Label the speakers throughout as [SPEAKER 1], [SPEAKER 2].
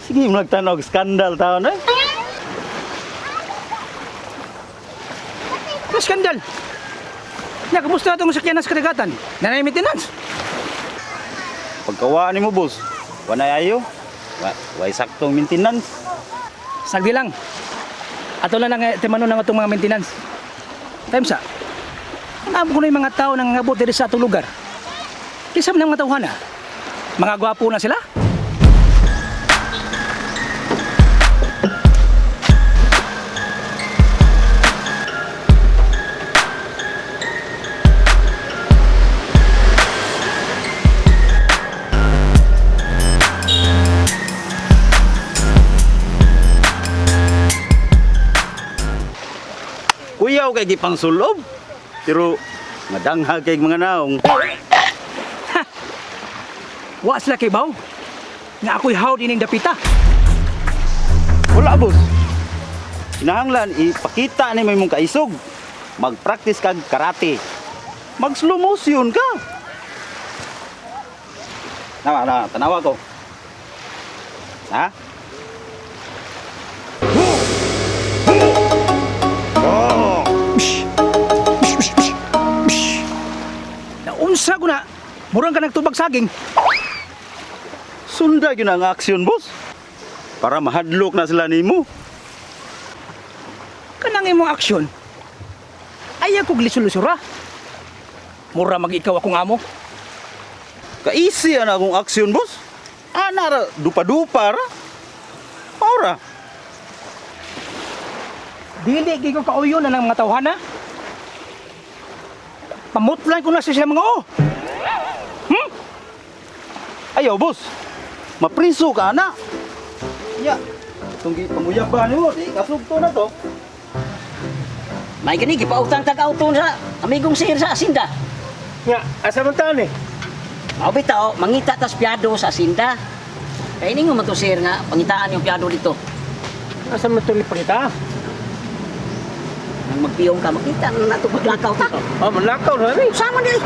[SPEAKER 1] Sige, magtanaw skandal taon eh.
[SPEAKER 2] Ano skandal? Nya, kumusta itong sakyanan sa kadagatan? Nanay maintenance?
[SPEAKER 1] Pagkawaan nimo, boss. Wanay ayo. Wa way saktong maintenance.
[SPEAKER 2] Sagdi lang. Ato lang ang timano ng atong mga maintenance. Time sa. Alam ko na yung mga tao nang ngabot diri sa atong lugar. Kinsa man ang mga tawhana? Mga gwapo na sila?
[SPEAKER 1] Kuyaw kay gipangsulob. Pero madanghag kay mga naong.
[SPEAKER 2] Wa sila kay baw. Nga ako'y hawd ining dapita.
[SPEAKER 1] Wala, boss. Kinahanglan ipakita ni imong kaisog. Magpractice kag karate. Mag slow motion ka. Nawa, na, tanawa ko. Ha?
[SPEAKER 2] Psh! Psh, psh, psh, psh. Naunsa ko na. Murang ka nagtubag saging.
[SPEAKER 1] Sunda gyud ang aksyon, boss. Para mahadlok na sila nimo.
[SPEAKER 2] Kanang imong aksyon. Ayaw kog lisod-lisura. Mura mag ikaw akong amo.
[SPEAKER 1] Kaisi ana akong aksyon, boss. Ana ra dupa-dupa ra. Ora.
[SPEAKER 2] Dili gid ko kauyon na ng mga tawhana. Pamutlan ko na sa sila mga o.
[SPEAKER 1] Ayaw, boss. Mapriso ka ana. Ya. Itong panguyaba nimo, di kasugto na to.
[SPEAKER 3] May gani gipautang tag auto sa amigong sir sa asinda.
[SPEAKER 4] Nga, asa man taan eh?
[SPEAKER 3] Mao bitaw mangita tas piyado sa asinda. Kay ningo man to sir nga pangitaan yung piyado dito.
[SPEAKER 4] Asa man ito pangita?
[SPEAKER 3] Nang magpiyong ka makita na nato paglakaw ta.
[SPEAKER 4] Oh, manlakaw na ni.
[SPEAKER 3] Sama di.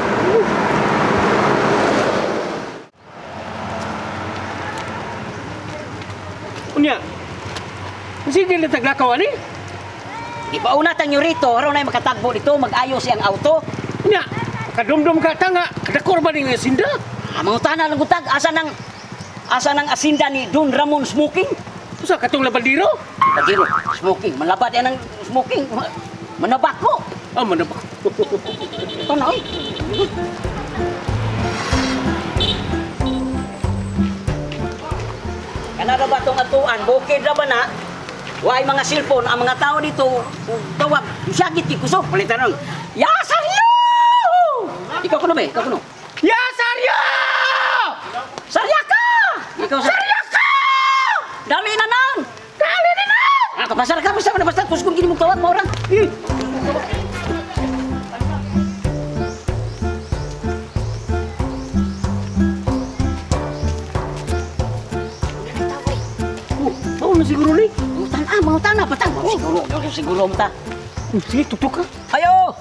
[SPEAKER 4] Unya. Sige na taglakaw ani?
[SPEAKER 3] Ipauna tang rito, aron nay makatagbo dito, mag-ayos siyang auto.
[SPEAKER 4] Unya, kadumdum ka tanga, kadakor ba ning asinda?
[SPEAKER 3] Ah, mangutana lang gutag asa nang asinda ni Don Ramon Smoking?
[SPEAKER 4] Usa katong labandiro?
[SPEAKER 3] Labandiro, smoking, malabad yan ang smoking. Manabako.
[SPEAKER 4] Oh, manabak.
[SPEAKER 3] Ito na, oy. Kanara ba itong atuan? Bukid ra ba na? Why mga cellphone, ang mga tao dito, tawag, syagit kay kusog. Palitan nun. Ya, Saryo! Ikaw kuno be, ikaw kuno.
[SPEAKER 4] Ya, Saryo!
[SPEAKER 3] Sarya ka! Ikaw Sarya ka! Dali na nang! Dali na nang! Ah, kapasar ka, basta, basta, kusog gini mong tawag, maurang.
[SPEAKER 4] Oh, mao na siguro ni.
[SPEAKER 3] Mangutan ah, mangutan na, patang. Siguro, siguro mo ta.
[SPEAKER 4] Sige, tutok ka.
[SPEAKER 3] Ayo!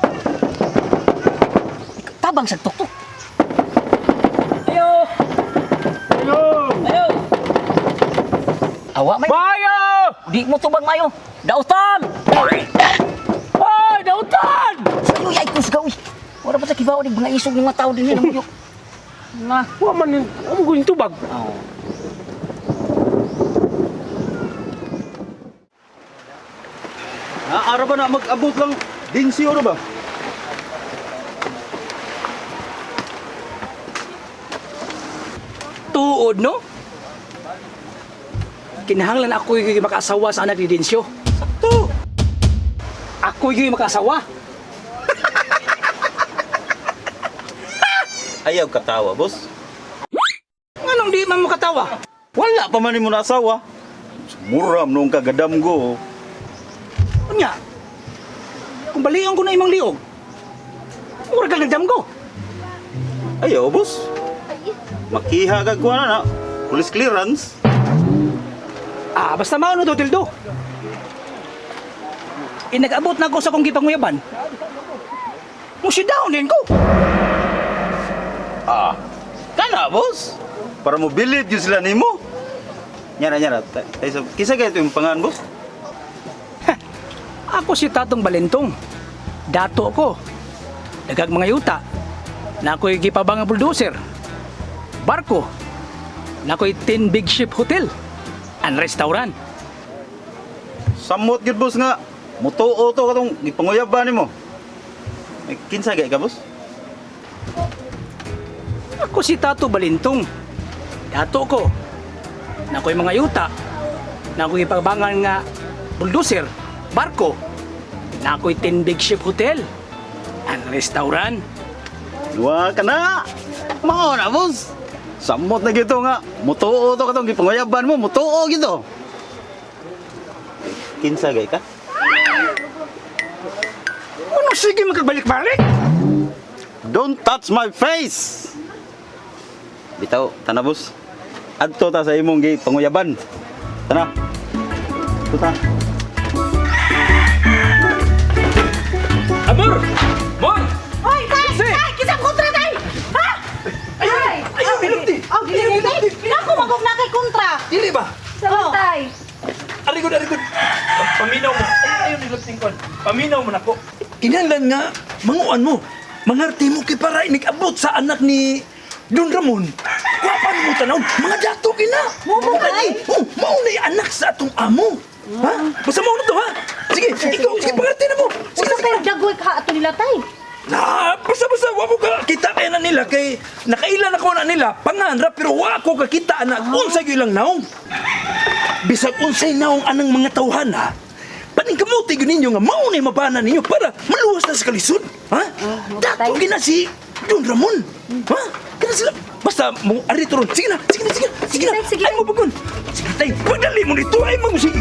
[SPEAKER 3] Tabang sa tuktok. Ayo!
[SPEAKER 4] Ayo!
[SPEAKER 3] Ayo! Awa may.
[SPEAKER 4] Bayo!
[SPEAKER 3] Di mo tubag mayo. Dautan!
[SPEAKER 4] Ay, dautan!
[SPEAKER 3] Sayo yay kusgaw. Wala pa sa kibaw ni mga isog ng mga tao din namo. Na.
[SPEAKER 4] Wa man yun, wa man yung tubag.
[SPEAKER 3] Oh.
[SPEAKER 1] Ha, ara ba na mag-abot lang din oro ba?
[SPEAKER 2] Tuod, no? Kinahanglan ako yung makaasawa sa anak ni Dencio.
[SPEAKER 1] Sakto.
[SPEAKER 2] Ako yung makaasawa.
[SPEAKER 1] Ayaw katawa, boss.
[SPEAKER 2] Nganong di man mo katawa?
[SPEAKER 1] Wala pa man nimo na asawa. Muram noong kagadam go.
[SPEAKER 2] Unya, kung baliong ko na imong liog, mura ka nagdamgo.
[SPEAKER 1] Ayaw, boss. Makiha kag kuha na na. Police clearance.
[SPEAKER 2] Ah, basta mao no to, Tildo. Inag-abot na ako sa kong gipanguyaban. Musi down din ko.
[SPEAKER 1] Ah, kana, boss. Para mo bilid yun sila nimo. Nyara, nyara. Tay, so, kinsa kay ito yung pangan, boss?
[SPEAKER 2] Ako si Tatong Balentong. Dato ko. Dagag mga yuta. Na ako'y gipabang nga bulldozer. Barko. Na ako'y 10 Big Ship Hotel. And restaurant.
[SPEAKER 1] Samot gyud boss nga. Mutuo to katong gipanguyab ba nimo? Eh, kinsa kay ka, boss?
[SPEAKER 2] Ako si Tato Balintong. Dato ko. Na ako'y mga yuta. Na ako'y ipabangan nga bulldozer, barko. Na ako'y 10 Big Ship Hotel. And restaurant.
[SPEAKER 1] Wa ka na. Mao na, boss. Samot na gyud to nga. Mutuo to katong gipanguyaban mo, mutuo gyud to. Eh, kinsa kay ka?
[SPEAKER 2] Ano sige makagbalik-balik?
[SPEAKER 1] Don't touch my face. Bitaw, tana boss. Adto ta sa imong gipanguyaban. Tana. Adto ta.
[SPEAKER 4] Amor! Mon!
[SPEAKER 5] Hoy, tay! Tay! Kisang kontra, tay! Ha?
[SPEAKER 4] Ay! Ay, bilog di!
[SPEAKER 5] Oh, dili, tay! Naku, magog na kay kontra!
[SPEAKER 4] Dili ba?
[SPEAKER 5] Oh.
[SPEAKER 6] Tay!
[SPEAKER 4] Arigod, arigod. Paminaw mo. Ay, ayaw nilot tingkon. Paminaw mo nako. Kinahanglan nga, manguan mo. Mangarti mo kay para inigabot sa anak ni Don Ramon. Kwapa mo tanaw, mga dato kina.
[SPEAKER 5] Mo mo,
[SPEAKER 4] Kani, oh, mao na yung anak sa atong amo. Ha? Basta mao na to, ha? Sige, ikaw, sige, pangarti na mo. Sige,
[SPEAKER 5] Usa
[SPEAKER 4] sige.
[SPEAKER 5] kay dagway ka ato nila, tay.
[SPEAKER 4] Na, basta basta wa mo ka kita kay na nila kay nakailan ako na nila panganra pero wa ko kakita ana unsay gyud lang naong. Bisag unsay naong anang mga tawhan ha. Paningkamuti gyud ninyo nga mao nay mabana ninyo para maluwas na sa kalisod, ha? Dato gina si Don Ramon. Ha? Kana sila basta mo ari turon. Sige na, sige na, sige na. Sige na.
[SPEAKER 6] Sige,
[SPEAKER 4] Ay mo bagon. Sige tay, pagdali mo nito ay mo sige.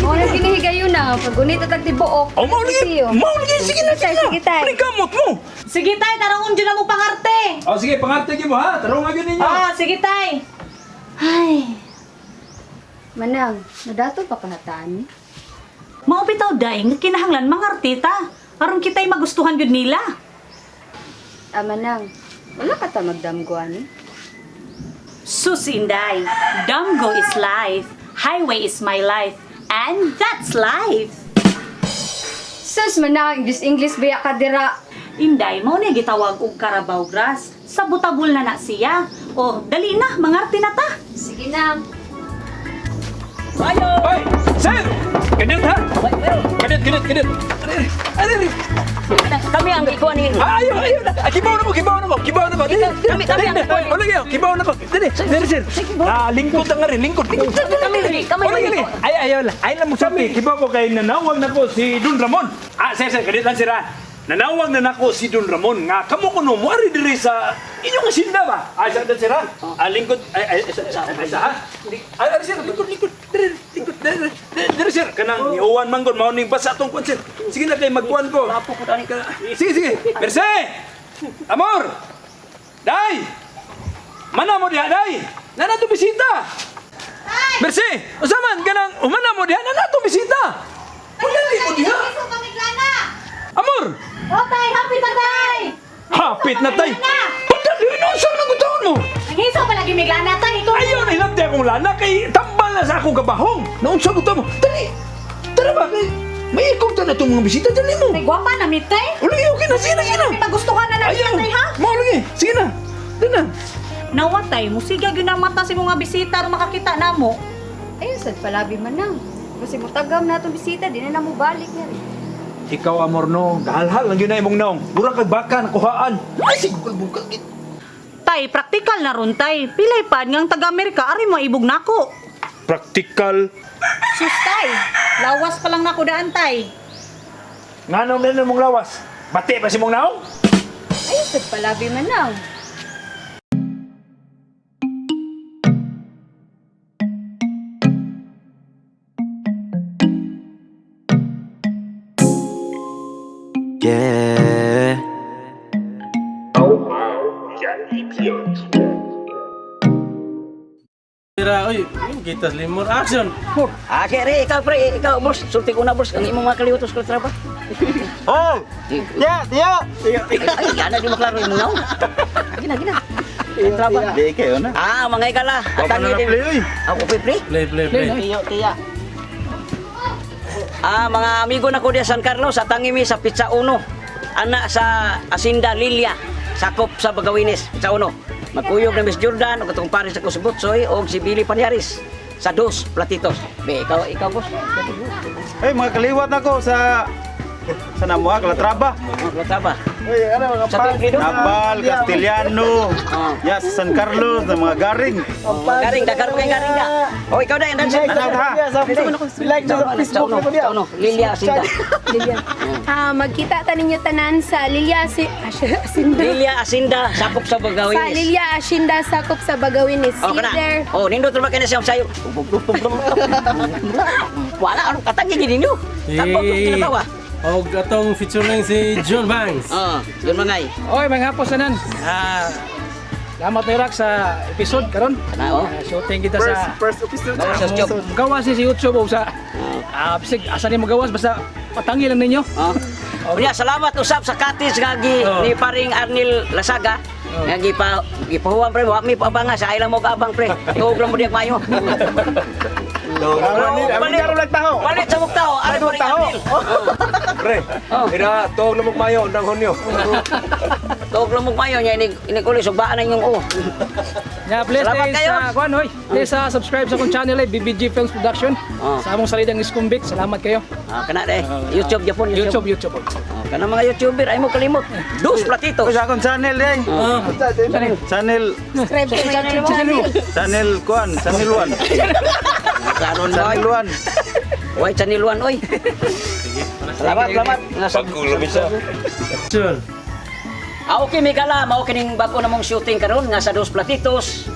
[SPEAKER 6] Mo na ginihigayon na pag gunit at tibuok.
[SPEAKER 4] Oh, mao lagi. Mao lagi sige na, sige
[SPEAKER 6] Sige,
[SPEAKER 4] na.
[SPEAKER 6] sige, tay.
[SPEAKER 4] Paningkamot mo.
[SPEAKER 5] Sige, tay, tarong dyan na mo pangarte.
[SPEAKER 4] Oh, sige, pangarte gyud mo ha. Tarong gyud ninyo.
[SPEAKER 5] Ah, sige, tay. Ay,
[SPEAKER 6] Manang, nadato pa kahataan ni.
[SPEAKER 5] mao bitaw day nga kinahanglan mangartita. Aron kita'y magustuhan gyud nila.
[SPEAKER 6] Ah, Manang, wala ka ta magdamgo ani.
[SPEAKER 5] Sus Inday, Damgo is life, highway is my life, and that's life.
[SPEAKER 6] Sus, Manang, English English biya ka dira.
[SPEAKER 5] Inday, mao ni gitawag og Carabao grass. Sa butabol na na siya. Oh, dali na, mangarte na ta.
[SPEAKER 6] Sige na.
[SPEAKER 3] Ayo!
[SPEAKER 4] Hoy, sir! Kadiyot ha? Kadiyot, kadiyot, kadiyot. Ari, ari.
[SPEAKER 3] Kami ang ikuan ni
[SPEAKER 4] Ah, ayaw, ayaw na. Ah, kibaw na ko, kibaw na ko, kibaw na ko. Dili,
[SPEAKER 3] Kami, kami ang ikuan.
[SPEAKER 4] Wala kayo, kibaw na ko. Dili, dili, sir. Ah, lingkod ang ari, lingkod. Lingkod.
[SPEAKER 3] Kami, kami,
[SPEAKER 4] Wala gini. Ay, ayaw lang. Ay lang mo sabi. Kibaw ko kay nanawag na ko si Don Ramon. Ah, sir, sir, kadiyot lang sir ha. Nanawag na nako si Don Ramon nga kamo kuno mo ari diri sa inyong asinda ba? Ah, sa sir ha. Ah, lingkod ay ay sa ay, sa ha. Ay, ay, sir, lingkod, lingkod. Diri, lingkod, diri, diri, diri, sir. Kanang niuwan man gud mao ning basa atong kuan sir. Sige na kay magkuan ko.
[SPEAKER 3] Lapo ko tani.
[SPEAKER 4] Sige, sige. Merce! Amor! Day! Mana mo diha, Day? Nana to bisita! Merce! Unsa man kanang umana mo diha, nana to bisita! Pagdali mo diha! Amor!
[SPEAKER 5] Oh, tay, happy na tay.
[SPEAKER 4] Hapit na tay! Pagdali no, unsa man ang taon mo?
[SPEAKER 5] Ang hiso palagi miglana tay. Ikaw
[SPEAKER 4] Ayaw na hilabti akong lana kay tambal na sa akong kabahong. Naunsa ko mo? Dali! Tara ba? Kay may ikog ta na itong mga bisita. Dali mo!
[SPEAKER 5] Tay, gwapa na mi tay.
[SPEAKER 4] Uli, okay na. Sige na, sige na!
[SPEAKER 5] May magustuhan na na
[SPEAKER 4] Ayaw!
[SPEAKER 5] tay ha.
[SPEAKER 4] Mao lagi! Sige na! Dali na!
[SPEAKER 5] Nawa tay, musiga gyud ang mata sa mga bisita aron makakita namo.
[SPEAKER 6] Ayun sad palabi Manang. Kasi mutagam na atong bisita, di na na mo balik nga rin.
[SPEAKER 4] Ikaw, amor, no. Gahalhal lang yun na imong naong. Mura kag baka, nakuhaan. Ay, siguro bukal.
[SPEAKER 5] Tay, praktikal na ron tay. Pilay pad ngang taga-Amerika ari mo ibog nako.
[SPEAKER 4] Practical.
[SPEAKER 5] Sus tay, lawas pa lang nako daan tay.
[SPEAKER 4] Nga naong na mong lawas. Bati pa si mong naong?
[SPEAKER 6] Ayun sad palabi Manang.
[SPEAKER 7] Yeah.
[SPEAKER 8] Tira, oy, kita limor action.
[SPEAKER 3] Ah, kaya ikaw pre, ikaw boss, sulti ko na boss, ang imong mga kaliwat sa trabaho.
[SPEAKER 1] Oh! Tiya, tiya!
[SPEAKER 3] Ay, ay, ana di maklaro imong naong. Gina, gina. Calatrava.
[SPEAKER 1] Di kayo na.
[SPEAKER 3] Ah, mga igala.
[SPEAKER 1] Wa pa na na-play, oy.
[SPEAKER 3] Ako play play.
[SPEAKER 8] Play, play, play.
[SPEAKER 3] Tiyo, tiya. Ah, mga amigo na ko diya San Carlos, atang imi sa Pizza Uno. Ana sa Asinda Lilia, sakop sa Bagawinis, Pizza Uno. Magkuyog na Miss Jordan, ug atong pares ako si Butsoy, og si Billy Panyaris sa Dos Platitos. Be, ikaw, ikaw, boss.
[SPEAKER 1] Ay, mga kaliwat na ko sa Namuha, Calatrava.
[SPEAKER 3] Oh, Calatrava. Sa tuwing
[SPEAKER 1] Nabal, Castellano, yes, San Carlos, ng mga garing.
[SPEAKER 3] Oh, garing, dagaro kay garing ka. Oh, ikaw na, yan, dansin.
[SPEAKER 1] Tanaw ha.
[SPEAKER 3] Like sa Facebook na ko Lilia Asinda.
[SPEAKER 7] Lilia. Ah, magkita ta ninyo tanan sa Lilia Asinda.
[SPEAKER 3] Lilia Asinda, sakop sa
[SPEAKER 7] Sa
[SPEAKER 3] Bagawinis.
[SPEAKER 7] Lilia Asinda, sakop sa Bagawinis.
[SPEAKER 3] Oh,
[SPEAKER 7] See you
[SPEAKER 3] kana.
[SPEAKER 7] there.
[SPEAKER 3] Oh, nindot ra ba kay na siya sayo. Wala ano katanggi gid ninyo. Tapos kinatawa.
[SPEAKER 8] Og atong featuring si John Banks.
[SPEAKER 3] Oh, yun mga ay.
[SPEAKER 2] Oy, mga hapos tanan. Ah, salamat na Rak sa episode karon.
[SPEAKER 3] Kana oh.
[SPEAKER 2] Ah, shooting kita sa
[SPEAKER 9] First episode.
[SPEAKER 3] Gawas sa job.
[SPEAKER 2] Gawas ni sa YouTube o sa bisag asa ni magawas basta patangi lang ninyo.
[SPEAKER 3] Oh. Unya, salamat usab sa katis nga gi
[SPEAKER 8] Oh.
[SPEAKER 3] ni paring Arnil Lasaga. Nga gi pa gipahuwan pre, wa mi paabanga sa ilang mo kaabang pre. Tuog lang mo diyak mayo.
[SPEAKER 9] Amin karon lang taho.
[SPEAKER 3] Palit sa mong tao, ari paring Arnil.
[SPEAKER 9] Pre, ira tuog na mayo undang Hunyo.
[SPEAKER 3] Tuog lang mo mayo nya inig inig uli sugbaan na inyong o.
[SPEAKER 2] Yeah, please
[SPEAKER 3] Salamat
[SPEAKER 2] please,
[SPEAKER 3] kayo.
[SPEAKER 2] kuan hoy. Please subscribe sa akong channel ay BBG Films Production.
[SPEAKER 3] Oh.
[SPEAKER 2] Sa among salidang Iskumbik. Salamat kayo.
[SPEAKER 3] Ah, kana de. YouTube Japon,
[SPEAKER 2] YouTube,
[SPEAKER 3] YouTube.
[SPEAKER 2] YouTube.
[SPEAKER 3] Oh, kana mga YouTuber ay mo kalimot. Dos platitos.
[SPEAKER 1] Uy, sa akong channel eh. Channel,
[SPEAKER 7] Subscribe to my YouTube channel.
[SPEAKER 1] channel kuan, channel 1.
[SPEAKER 3] Karon
[SPEAKER 1] Channel 1.
[SPEAKER 3] Way channel 1 oy. Salamat, salamat.
[SPEAKER 8] Action.
[SPEAKER 3] Ah, okay, Migala, mao kining bago namong shooting karon nga sa Dos Platitos.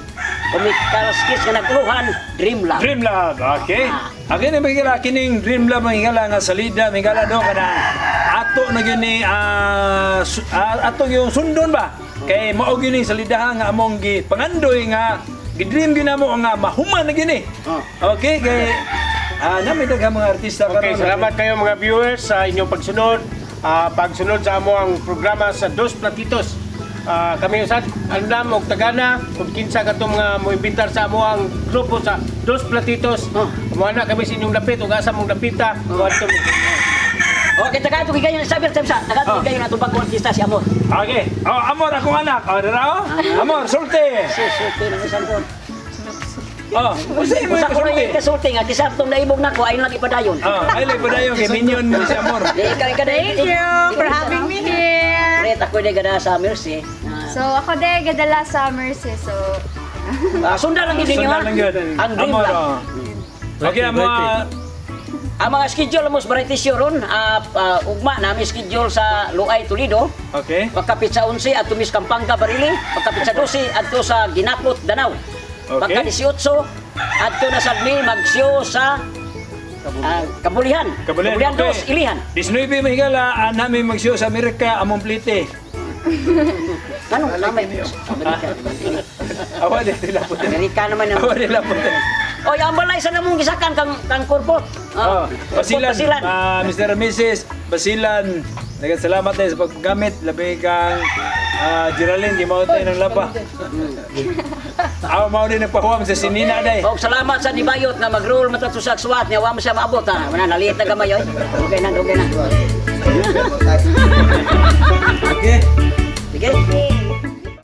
[SPEAKER 3] Comical sketch nga naguluhan, Dream Love.
[SPEAKER 4] Dream Love, okay? Okay na migala kining Dream Love migala nga salida migala do kana ato na gyud ni ato yung sundon ba kay mao gyud ni salidahan nga among gi pangandoy nga gi-dream gyud namo nga mahuman na gyud ni. Okay kay na may daghang mga artista
[SPEAKER 8] Okay,
[SPEAKER 4] karon.
[SPEAKER 8] salamat kayo mga viewers sa inyong pagsunod. Pagsunod sa amo ang programa sa Dos Platitos. Kami usad andam og tagana kung kinsa katong mga moimbitar sa amo ang grupo sa Dos Platitos.
[SPEAKER 3] Oh.
[SPEAKER 8] Mo na kami sa inyong dapit ug asa mong dapita. Moadto mi.
[SPEAKER 3] Okay, taga to kayo sabi sa taga to kayo na itong bagong artista si Amor.
[SPEAKER 4] Okay. Oh, Amor akong anak. Oh, dara oh. Amor, sulti.
[SPEAKER 3] Sulti na isang kon.
[SPEAKER 4] Oh, unsay mo
[SPEAKER 3] Usa ko na
[SPEAKER 4] sulti?
[SPEAKER 3] yung kasulti nga kisap tong naibog nako ayon lang ipadayon.
[SPEAKER 4] Oh, ay lay padayon kay minion ni si Amor.
[SPEAKER 3] Di ikaw ikaw
[SPEAKER 6] Thank you for having me here.
[SPEAKER 3] Pre, ako di gada sa Mercy.
[SPEAKER 6] So ako de gadala sa Mercy. So
[SPEAKER 3] Sundan lang yun ninyo ha.
[SPEAKER 4] Sundan lang yun.
[SPEAKER 3] Ang Dream
[SPEAKER 4] Amor,
[SPEAKER 3] Love.
[SPEAKER 4] oh. Okay, amo.
[SPEAKER 3] Ang mga schedule mo sa variety show ron, ugma namin schedule sa Luay, Toledo.
[SPEAKER 4] Okay.
[SPEAKER 3] Pagkapit sa 11 at tumis Pampanga, Barili. Pagkapit sa 12 adto sa Ginapot, Danau.
[SPEAKER 4] Okay.
[SPEAKER 3] Pagka 18 adto na sa mi magsyo sa Kabulihan.
[SPEAKER 4] Kabulihan, okay.
[SPEAKER 3] Dos, Ilihan.
[SPEAKER 4] 19 mahigala, namin magsyo sa Amerika, among plite.
[SPEAKER 3] Anong namay? Amerika.
[SPEAKER 4] Awa di nila po.
[SPEAKER 3] Amerika naman ang
[SPEAKER 4] Awa nila po.
[SPEAKER 3] Oy, ang balay sa namong gisakan kang kang korpot.
[SPEAKER 4] Oh, Basilan,
[SPEAKER 3] Basilan.
[SPEAKER 4] Mr. and Mrs. Basilan. Daghang salamat tayo sa paggamit. Labi kang Geraldine, di mao tayo ng laba. Awa mao din nagpahuam sa sinina day.
[SPEAKER 3] Og salamat sa Nibayot nga mag-roll man ta sa suwat niya wa mo siya maabot ha. Wala naliit na gamay oy. Okay na, okay na.